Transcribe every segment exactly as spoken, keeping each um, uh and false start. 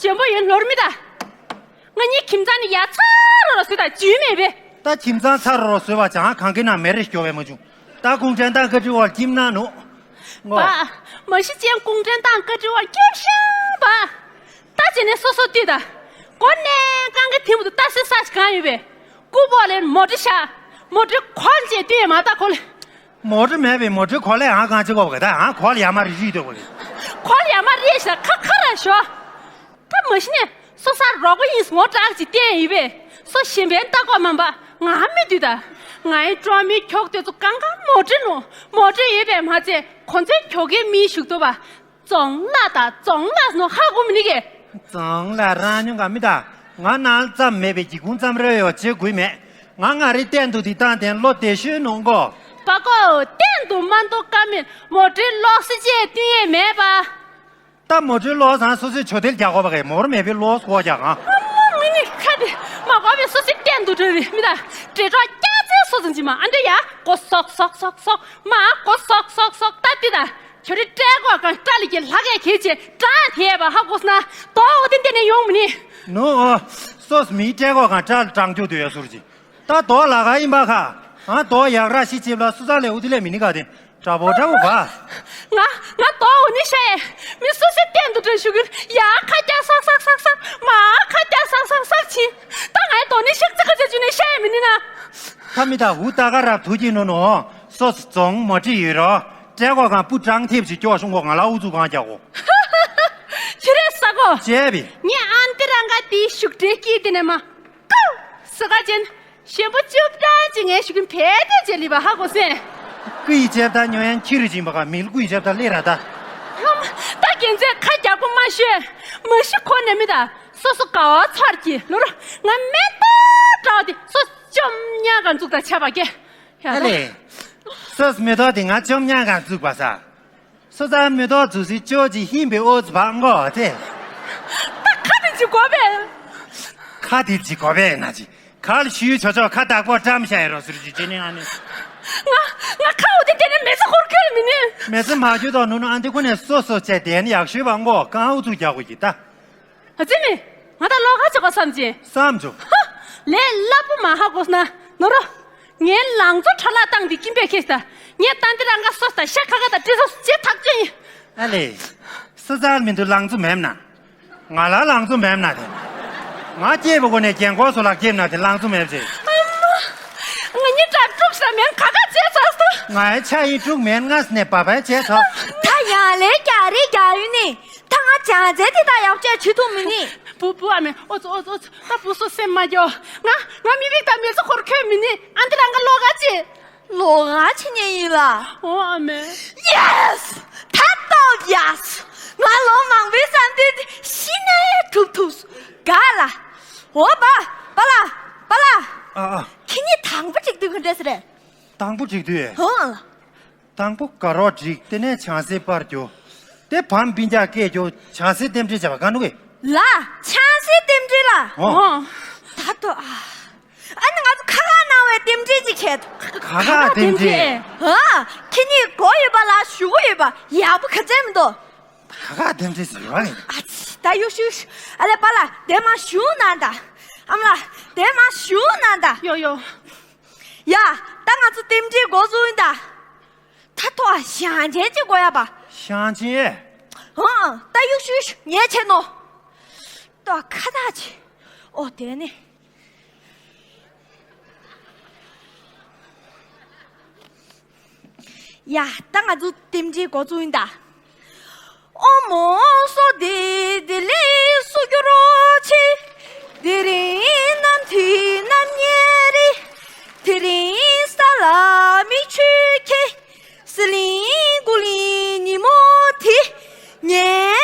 ཞན་པོ་ཡོད་ནོར་མི་ད། ང་གཉིས་ཁྱིམ་ཚང་ནི་ཡ་ཚ་རོ་རོ་བཟོས་ད་འཇུས་མེད་པས། ད་ཁྱིམ་ཚང་ཚ་རོ་རོ་བཟོས་པ་ཅང་གང་གི་ན་མེ་རེ་སྐྱོ་བས་མ་བྱུང་། ད་ཀུང་ཁྲན་ཏང་ཀ་ཀྲི་ཝར་ཁྱིམ་ན་ནུ། ངོ་། པ། མ་གཞི་ཅན་ཀུང་ཁྲན་ཏང་ཀ་ཀྲི་ཝར་སྐྱེབ་ཤང་པ། ད་ཅི་ནས་སོ་སོ་ལྟོས་ད། གོ་གནས་གང་གི་ཐིམ་དུ་ད་སེ་ས་ཞིག་གང་ཡོད་པས། ཀུ་པོ་ལེན་མོ་ཏི་ཤ། མོ་ཏི་ཁོལ་ཅེ་ལྟོས་མ་ད་ཁོལ། མོ་ཏི་མེད་པའི་མོ་ཏི་ཁོལ་ལེ་ཨང་གང་ཅི་གོ་བ་ག་ད་ཨང་ཁོལ་ཡ་མ་རི་རི་ལྟོས་གོ་གི། ཁོལ་ཡ་མ་རི་ཤ་ཁ་ཁ་ར་ཤོ། ད་མ་གཞི་ནས་སོ་སར་རོགས་པ་ཡིན་ངོ་དྲག་ཅིག་བསྟན་ཡིན་པས། སོ་གཞན་པའི་ལྟ་གོ་མ་འབའ་ང་མི་འདུས་ད། ང་ཡི་ཀྲོ་མི་ཁྱོག་དེ་ཚོ་གང་གང་མོ་ཏི་ནོ། མོ་ཏི་ཡོད་པས་མ་ཚད་ཁོ་ཚོའི་ཁྱོ་གའི་མིའི་ཞུགས་ཏོ་བ། ཙོང་ལ་ད་ཙོང་ལ་ནོ་ཧ་གོ་མི་ནི་གེ། ཙོང་ལ་རང་ཉུང་ག་མི་ད། ང་ནང་ཙམ་མེད་པའི་སྒེའུ་ཁུང་ཙམ་རེ་ཡོ་བྱེད་དགོས་མེད། ང་ང་རེ་གཏན་དུ་དེ་བཏང་དེ་བློ་བདེ་ཤོས་ནོ་མགོ། པ་ཀོ་གཏན་དུ་མ་འདུག་ཀ་མིན་མོ་ཏི་ལོག་སི་ཅེ་བསྟུན་ཡས་མེད་པ། ད་མོ་ཏི་ལོག་སང་སོ་སོའི་ཆོ་དེལ་རྒྱག་གོ་བ་གས་མོར་མེད་པའི་ལོག་སྐོ་རྒྱག་གང་། མི་ནི་ཁ་དེ་མ་གོ་བའི་སོ་སི་གཏན་དུ་འགྲོ་བའི་མི་ད། དྲེ་གྲོགས་སྐྱ་ཚེ་སོ་ཙམ་ཅི་མ་ཨ་འདྲ་ཡ་ཀོ་སོག་སོག་སོག་སོག་མ་ཀོ་སོག་སོག་སོག་ད་དེ་ད། ཁྱོད་རི་སྤྲད་གོ་གང་སྐྲ་ལི་གི་ལྷ་གས་ཁེལ་ཆེ་དྲང་ཐེ་བ་ཧ་གོ་སྣ་དོ་འོ་དེ་འདི་ནས་ཡོང་མི་ནི། ནོ། སོས་མི་སྤྲད་གོ་གང་སྐྲ་ལ་དྲང་རྒྱུ་དུ་ཡོད་ཟུར་གྱི། ད་དོ་ལ་ག་ཡིན་པ་ཁ། ཨ་དོ་ཡག་ར་ཤི་ཆེབ་ལ་སུ་ས་ལེ་འུ་དི་ལེ་མི་ནི་ག་དེ། དྲ་བོ་དྲ་བོ་ག་ང་ང་དོ་འོ་ནི་ཤ་ཡེ། མི་སུ་སི་གཏན་དུ་དྲན་ཞུ་གིར་ཡ་ཁ་སྐྱ་སག་སག་སག་སག་མ་ཁ་སྐྱ་སག་སག་སག་ཆི། ད་ང་ཡི་དོ་ནི་ཤག་ཙི་ཁ་ཙི་ཅུ་ནི་ཤ་ཡེ་མི་ནི་ན། ཁ་མི་ད་འུ་ད་ག་ར་ཐུ་ཀྱི་ནོ་ནོ། སོས་རྫོང་མ་ཀྲི་ཡོད་རོ། སྤྲད་གོ་གང་སྤུ་དྲང་ཐེབས་ཅིག་སྐྱོ་ཤོང་གོ་ང་ལ་འུ་ཚུགས་གང་རྒྱག་གོ། ཁྱི་རེ་ས་གོ། བྱས་པི། ངས་ཨན་ཏི་རང་ག་དེའི་ཤུགས་དྲེ་སྐྱིད་དེ་ནས་མ། ཀའུ། ས་ག་ཅན། ཞེན་པོ་བཅུ་བདུན་ཅིག་ངས་ཤུགས་ཀྱིན་བེད་དེ་བྱེད་ལི་བ་ཧ་གོ་སེ། ཀུ་ཡི་ཆེབ་ད་ཉོ་ཡན་ཁྱི་རུ་སྦྱིན་པ་ག་མིལ་ཀུ་ཡི་ཆེབ་ད་ལེ་ར་ད། ཧམ། ད་རྒྱན་ཚད་ཁ་རྒྱག་པོ་མ་ཤོད། མ་ཤི་ཁོ་ནས་མི་ད། སོ་སོ་ག་བ་ཚར་གྱི་ལོ་ར། ང་མེ་ཏོག་འདྲ་བ་དེ་སོ་བཅོམ་ཉག་ག་འཛུགས་ད་ཆ་བ་ཀྱེ། ཡ་ཨ་ལ། ལེ། སོས་མེ་ཏོག་དེ་ང་བཅོམ་ཉག་ག་འཛུགས་པ་ས། སོ་ཙང་མེ་ཏོག་འཛུགས་སི་ཅོ་ཅི་ཧིན་པའི་ཨོ་ཙི་བག་མགོ་ཚེ། ད་ཁ་དེ་ཅི་གོ་བས། ཁ་དེ་ཅི་གོ་བས་ན་ཅི། ག་ལ་ཞུས་ཆོ་ཆོ་ཁ་བདག་པོ་བཀྲམ་ཤ་ཡི་རོ་ཟེར་གྱི་ཅི་ནི་ཨ་ནི། ང་ང་ཁ་འོ་དེ་དེ་ནས་མེ་ཚ་ཧོར་ཁེལ་མི་ནི། མེ་ཚ་མ་ཁྱོད་དོ་ནུ་ནུ་ཨ་འདི་ཁོ་ནས་སོ་སོ་བྱས་དེ་ནི་ཡག་ཤོས་བག་མགོ་གང་ཨུ་ཚུགས་རྒྱག་གོ་གི་ད། ཨ་ཙི་མི། ང་ད་ལོ་ག་ཆོག་ག་བསམ་ཅི། བསམ་ཆོག་ཧ། ལས་སླ་པོ་མ་ཧ་གོ་ན། ནོ་རོ། ངའི་ལང་ཚོ་ཁྲ་ལ་བཏང་དེ་ཀིམ་པས་ཁེས་ད། ངས་ད་འདི་རང་ག་སོ་ད་ཤ་ཁ་ཁ་ད་ཏི་སོ་ཇེ་ཐག་ཅན་ཡིན། ཨ་ལེ། སི་ཙར་མི་འདུག་ལང་ཚོ་མེམ་ན། ང་ལ་ལང་ཚོ་མེམ་ན་དེ། ང་སྐྱེས་པ་གོ་ནས་རྒན་གོག་སོ་ལ་སྐྱེབ་ན་དེ་ལང་ཚོ་མེབ་ཅེ། ཨ་མ། ང་གཉིས་གྲ་དཀྲུག་ས་མེན་ཁ་ཁ་བྱས་ཚར་སོ། ང་ཡི་ཆ་ཡི་དཀྲུག་མེན་ངས་ནས་བ་བའི་བྱས་ཚར། ད་ཡང་ལས་རྒྱ་རི་རྒྱ་ཡུལ་ནི། ད་ང་བྱང་རྩེ་དེ་དག་ཡག་བྱས་བྱེད་ཐུབ་མི་ནི། བུ་བུ་ཨ་མེ་ཨོ་ཙོ་ཨོ་ཙོ་ཨོ་ཙོ། ད་བུ་སོ་སེམས་མ་སྐྱོ། ང་ང་མི་བིག་དང་མེ་ཚོ་ཧོར་ཁོས་མི་ནི་ཨ་འདི་རང་ག་ལོ་ག་ཅི། ལོ་ག་ཆི་ཉེ་ཡིན་ལ། ཨོ་ཨ་མེ། ཡེས། ད་ཏོ་ཡེས། ང་ལོ་མང་པོའི་བསམ་དོན་དེ་ཤི་ནས་གྲུབ་ཐུབ་སོ། ག་ལ། ཨོ་པ། པ་ལ། པ་ལ། ཨ་ཨ། ཁྱེད་གཉིས་དང་པོ་གཅིག་དུས་ག་འདྲས་རེད། དང་པོ་གཅིག་དུས། ཧོ། དང་པོ་དགའ་རོགས་འགྲིག་དེ་ནས་བྱང་སེམས་པར་རྒྱུ། དེ་བམ་སྤུན་ཀྱག་སྐད་རྒྱུ་བྱང་སེམས་རྟེན་འབྲེལ་བྱ་བ་ག་ནུ་གི། ལ། བྱང་སེམས་རྟེན་འབྲེལ་ལ། ཨོ། ད་དོ་ཨ། ཨ་ནི་ང་ཚོ་ཁ་ཁ་གནང་བའི་རྟེན་འབྲེལ་ཅིག་བྱས། ཁ་ཁ་རྟེན་འབྲེལ། ཨ། ཁྱེད་གཉིས་གོ་ཡོད་པ་ལ་ཞུ་གི་ཡོད་པ་ཡག་པོ་ག་ཚད་མི་འདུག་ཁ་ཁ་རྟེན་འབྲེལ་ཟེར་བ་ནི། ཨ་ཙི་ད་ཡོ་ཤུ་ཤུ། ཨ་ལེ་པ་ལ་དེ་མ་ཞུ་ན་ད། ཨ་མ་ལ་དེ་མ་ཞུ་ན་ད། ཡོ་ཡོ། ཡ། ད་ང་ཚོ་རྟེན་འབྲེལ་འགོ་བཟུང་ཡིན་ད། ད་ཐོ་ཞང་ཆེན་ཅིག་དགོས་ཡ་པ། ཞང་ཆེན། ཧང་ད་ཡུག་ཤུ་ཤུ་ཉེ་ཆེ་ནོ། ཏོ་ཁ་ཐག་ཆེ། ཨོ་དེ་ནི། ཡ་ད་ང་ཚོ་རྟེན་འབྲེལ་འགོ་བཙུགས་ཡིན་ད། ཨོ་མོ་སོ་དེ་དེ་ལས་སུ་གྱུར་རོ་ཆེ། དེ་རིང་ནམ་དུས་ནམ་ཉེ་རེ། དེ་རིང་ས་ལ་མི་ཆུ་ཁེ། ཟི་ལིང་གུ་ལིང་ཉི་མོ་དེ། ངའི་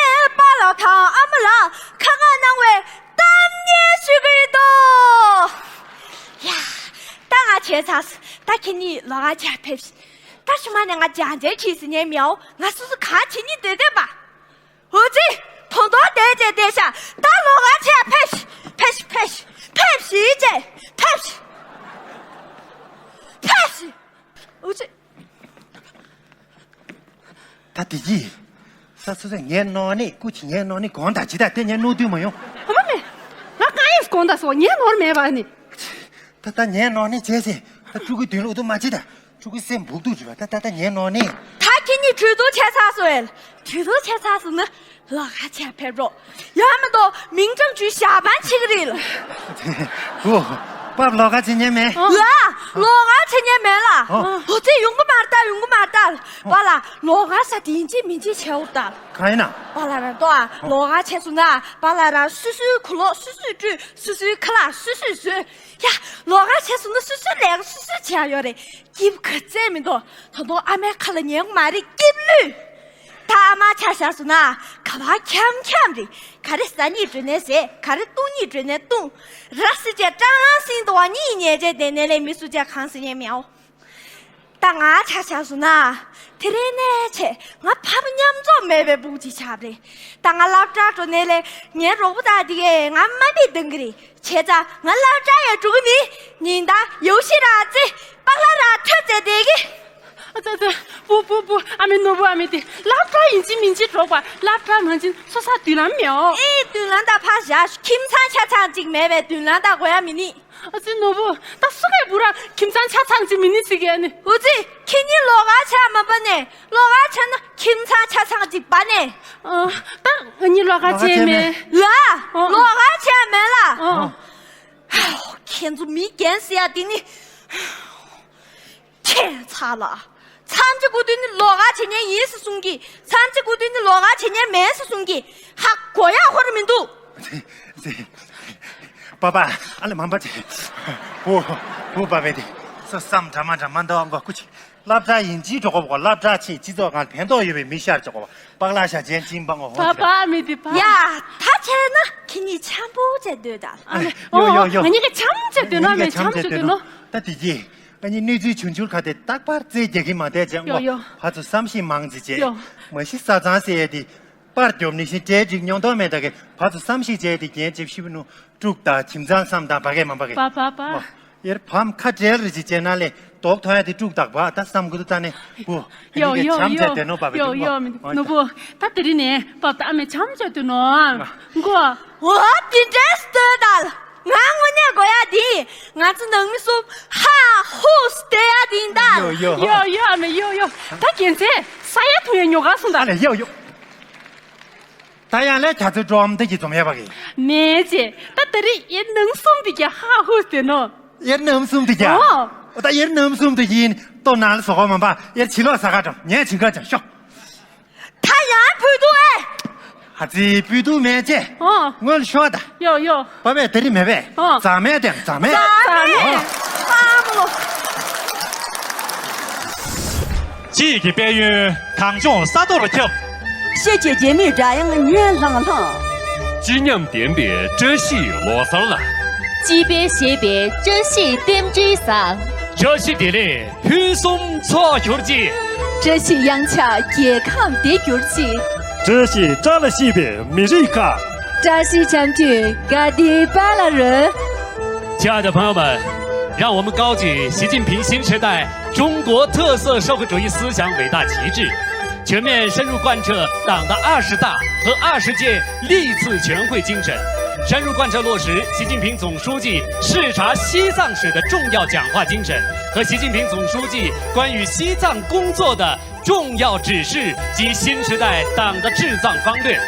པཱ་ལགས་དང་ཨ་མ་ལགས་ཁ་ཁ་གནང་བའི་གཏམ་སྙན་ཞུ་གི་ཡོད་དོ། ཡ། ད་ང་བྱས་ཚར་སོང་། ད་ཁྱེད་གཉིས་ལོགས་ཀ་ཕྱིར་ཕེབས་ཤིག་ད་ཞུ་མ་ནས་ང་ལྗང་ལྗང་གྱིས་སི་ཉན་མི་ཡའོ། ང་སོ་སོ་གང་བྱེད་ཉིན་སྡོད་བསྡད་པ། འོ་ཙི། དོན་དོན་བསྡད་བྱས་བསྡད་ཤག་ད་ལོགས་ཀ་ཕྱིར་ཕེབས་ཤིག་ཕེབས་ཤིག་ཕེབས་ཤིག་ཕེབས་ཤིག་ཅེས་ཕེབས་ཤིག་ཕེབས་ཤིག་འོ་ཙི། ད་དེ་གྱིས། ས་ཚ། ངའི་ནོར་ནི་སྐུ་མཁྱེན། ངའི་ནོར་ནི་གོང་དང་ཇི་ལྟར་དེ་ངས་ནོར་དུས་མ་ཡོང་། ཨ་མ་མེ། ང་གང་ཡིན་གོང་དང་སོ་ངའི་ནོར་མེད་པ་ནི། ད་ད་ངའི་ནོར་ནི་བྱས་ཟིན། ད་ཕྲུ་གུའི་དོན་ལུགས་དུ་མ་ཅི་ད། ཕྲུ་གུའི་སེམས་འབུག་དུ་རེད་པ། ད་ད་ད་ངའི་ནོར་ནི། ད་ཁྱེད་གཉིས་གྲོས་བསྡུར་བྱས་ཚར་སོང་ཨེ། གྲོས་བསྡུར་བྱས་ཚར་སོང་ན་ལོགས་ཀ་བྱས་ཕེབས་རོགས། ཡང་མི་འདུག་མིང་ཀྲང་ཇུས་ཞག་པན་ཆིག་རེད་ལ། བུ། པབ་ལོགས་ཀ་བྱེད་ཉན་མེད། ལ། ལོགས་ཀ་བྱེད་ཉན་མེད་ལ། ཨོ། ཨོ་ཙི་ཡོང་གི་མ་རེད་ད། ཡོང་གི་མ་རེད་ད། པ་ལ་ལོགས་ཀ་ས་དེ་ཡིན་གཅིག་མིན་གཅིག་བྱས་འོ་ད། གང་ཡིན་ན། པ་ལ་ར་ཏོ་ཨ་ལོགས་ཀ་བྱས་སོང་ན་པ་ལ་ར་སོ་སོའི་གོས་ལོག་སོ་སོས་བཀྲུས། སོ་སོའི་ཁ་ལག་སོ་སོས་བཟོས། ཡ། ལོགས་ཀ་བྱས་སོང་ན་སོ་སོའི་ལས་ཀ་སོ་སོས་བྱས་ཡོད་རེད། སྐྱིབས་ག་ཚད་མི་འདུག་ད་དུང་ཨ་མའི་ཁ་ལ་ཉན་གི་མ་རེད། སྐྱིབས་ལུས། ད་ཨ་མ་ཆ་བཞག་སོང་ན་ག་བ་འཁྱམ་འཁྱམ་རེད། ག་རེ་ཟ་སྙིང་འདོད་ནའི་ཟས། ག་རེ་བཏུང་སྙིང་འདོད་ནའི་བཏུང་། ར་སི་ཅེ་ཀྲང་རང་སིང་དུ་བ་གཉིས་ཉལ་བྱས་བསྡད་ནའི་ལས་མི་སུ་ཅག་གང་སེ་ཉན་མེའོ། ད་ང་ཆ་བཞག་སོང་ན། དེ་རིང་ནས་བྱས་ང་ཕ་མ་མཉམ་འཛོམས་མེད་པའི་སྤུག་ཅིག་ཆགས་པ་རེད། ད་ང་སློབ་གྲྭར་འགྲོ་ནའི་ལས་ངའི་རོགས་པོ་དག་དེ་གས་ང་དམའ་འབེབས་གཏོང་གི་རེད། བྱས་ཙང་ང་སློབ་གྲྭ་ཡང་འགྲོ་གི་མིན། ཉིན་ལྟར་ཡོ་ཤི་ར་རྩེ། པགས་ལ་ར་ཐོད་རྩེ་བསྡད་གི། ཨ་ཙི་ཙི། བུ་བུ་བུ། ཨ་མའི་ནོར་བུ། ཨ་མའི་དེ་སློབ་གྲྭ་ཡིན་གཅིག་མིན་གཅིག་འགྲོ་དགོས། སློབ་གྲྭ་མ་ཕྱིན་སོ་སོ་མདུན་ལམ་མེད་འོ། ཨེ་མདུན་ལམ་ད་ཕར་བཞག་ཁྱིམ་ཚང་ཆ་ཚང་གཅིག་མེད་པའི་མདུན་ལམ་ད་དགོས་ཡ་མི་ནི། ཨ་ཙི་ནོར་བུ། ད་སུ་གའི་བུ་ར་ཁྱིམ་ཚང་ཆ་ཚང་གཅིག་མི་ནི་ཟེར་གི་ཨ་ནི། འུ་ཙི་ཁྱེད་གཉིས་ལོགས་ཀ་བྱས་མ་པ་ནས་ལོགས་ཀ་བྱས་ན་ཁྱིམ་ཚང་ཆ་ཚང་གཅིག་པ་ནས། ཨ། ད་ང་གཉིས་ལོགས་ཀ་བྱས་མེད། ལ། ཨ། ལོགས་ཀ་བྱས་མེད་ལ། ཨ། ཁྱེད་ཚོ་མི་རྒན་ཟེར་ཡ་དེ་ནི། ཁྱད་མཚར་ལ། མཚམས་ཅིག་གོ་དུས་ནི་ལོགས་ཀ་བྱེད་མཁན་ཡིན་ཟེར་གསུང་གི། མཚམས་ཅིག་གོ་དུས་ནི་ལོགས་ཀ་བྱེད་མཁན་མེད་ཟེར་གསུང་གི། ཧ་གོ་ཡག་ཧོར་མི་འདུག་པ་པ། ཨ་ལེ་མམ་པ་ཅེ། བུ། བུ་པ་པའི་དེ། སོ་བསམ་འདྲ་མ་འདྲ་མ་འདུག་ཨ་མགོ་སྐུ་ཅི། སློབ་གྲྭ་ཡིན་གཅིག་འགྲོ་དགོས་པ། སློབ་གྲྭ་ཕྱིན་སྤྱི་ཚོགས་སྒང་ཕན་ཐོགས་ཡོད་པའི་མི་ཤར་འཇོག་པ། པགས་ལ་ཤ་ཅན་ཅིན་པང་འོ་ཧོ། པ་པ་མི་དེ་པ། ཡ། ད་བྱས་ན་ཁྱེད་གཉིས་འཆམ་པོ་བྱས་སྡོད་ད། ཨ་ལེ། ཡོ་ཡོ་ཡོ། ང་གཉིས་ཀ་འཆམ་བྱས་སྡོད་ནོ་མེད། འཆམ་བྱས་སྡོད་ནོ། ད་དེ་གྱིས། ཨ་ནི་གནས་ཚུལ་བྱུང་ཚུལ་ཁ་དེ་རྟག་པར་རྩེད་རྒྱག་གི་མ་བསྡད་ཅེས་ཡོ་ཡོ། ཕར་ཚུར་བསམ་ཤེས་མང་ཙི་བྱས། ཡོ། མ་གཞི་ས་གཙང་ཟེར་ཡས་དེ་པར་རྒྱོབ་ནི་བཞིན་གྲལ་འགྲིག་མྱོང་མདོག་མེད། ད་གི་ཕར་ཚུར་བསམ་ཤེས་བྱས་ཏེ་རྒྱན་ཆེབ་ཤིབ་ནུ་དཀྲུག་དང་ཁྱིམ་ཚང་བསམ་དང་བ་གས་མ་བ་གས། པ་པ་པ། ཨོ། ཡར་བམ་ཁ་བྲལ་རེ་ཅིག་བྱས་ན་ལས་རྡོག་ཐོན་ཡ་དེ་དཀྲུག་དག་པ་ད་བསམ་གི་འདུག་ད་ནི་བུ། ཨ་ཡོ་ནི་གི་ཡོ་བྱམས་ཡོ་བྱས་དེ་ནོ་བ་བས་ཡོ་འདུག་ཡོ་མི་ཨོ་ནུ་ད། བུ། ད་དེ་རིང་ནས་བབ་ད་ཨ་མས་བྱམས་བྱས་དེ་ནོ་མགོ། འོ་དེ་འདྲས་སྟོན་ད། ང་དངོས་གནས་དགོས་ཡ་དེ། ང་ཚོ་ནང་མི་གསུམ་ཧ་ཧུ་སྟེ་ཡ་དེ་ཡིན་ད། ཡོ་ཡོ། ཡོ་ཡོ་ཨ་མ་ཡོ་ཡོ། ད་རྒྱན་ཆས་ས་ཡ་ཐུང་ཡ་ཉོ་ག་སོང་ད། ཨ་ལེ་ཡོ་ཡོ། ད་ཡང་ལས་རྒྱ་མཚོའི་འགྲོ་འམ་ད་ཀྱི་འཛོམས་ཡ་བ་གི། མེད་ཅེ། ད་དེ་རིང་ཡེ་ནང་གསུམ་དེ་ཀྱ་ཧ་ཧུ་སྟེ་ནོ། ཡེ་ནང་གསུམ་དེ་ཀྱ། ཨོ། ད་ཡེ་ནང་གསུམ་དེ་ཡིན་ཏོ་ནང་ལ་ཟོག་གོ་མ་པ་ཡེ་ཕྱི་ལོགས་ས་ཁ་འགྲོ་ངས་ཕྱིན་ཁ་ཅང་ཤོག་ད་ཡང་བུ་དུ་ཨེ། ཧ་ཙི་བུ་དུ་མེད་ཅེ། ཨོ། སྔོན་ཤོག་ད། ཡོ་ཡོ། པ་པས་དེ་རིང་མེད་པས། ཨོ། ཛ་མེད་དེ་ཛ་མེད། ཛ་མེད། ཨོ། པ་མོ། སྤྱི་ཡི་དཔལ་ཡོན་གངས་ལྗོངས་ས་མཐོར་ཁྱབ། ཤེས་བྱའི་རྒྱལ་མོས་སྒྲ་དབྱངས་སྙན་ལྷང་ལྷང་། སྤྱི་ཉམས་ལྡན་པའི་བཀྲ་ཤིས་ལོ་གསར་ལ། སྤྱི་པའི་བཞད་པའི་བཀྲ་ཤིས་རྟེན་འབྲེལ་བཟང་། བཀྲ་ཤིས་བདེ་ལེགས། ཕུན་སུམ་ཚོགས་གྱུར་ཅིག་བཀྲ་ཤིས་གཡང་ཆགས་རྒྱལ་ཁམས་བདེ་གྱུར་ཅིག་བཀྲ་ཤིས་བཀྲ་ལ་ཤིས་པའི་མི་རིགས་ཁག་བཀྲ་ཤིས་འཆམ་མཐུན་དགའ་བདེའི་དཔལ་ལ་རོལ། 亲爱的朋友们，让我们高举习近平新时代中国特色社会主义思想伟大旗帜，全面深入贯彻党的二十大和二十届历次全会精神，深入贯彻落实习近平总书记视察西藏时的重要讲话精神和习近平总书记关于西藏工作的重要指示及新时代党的治藏方略。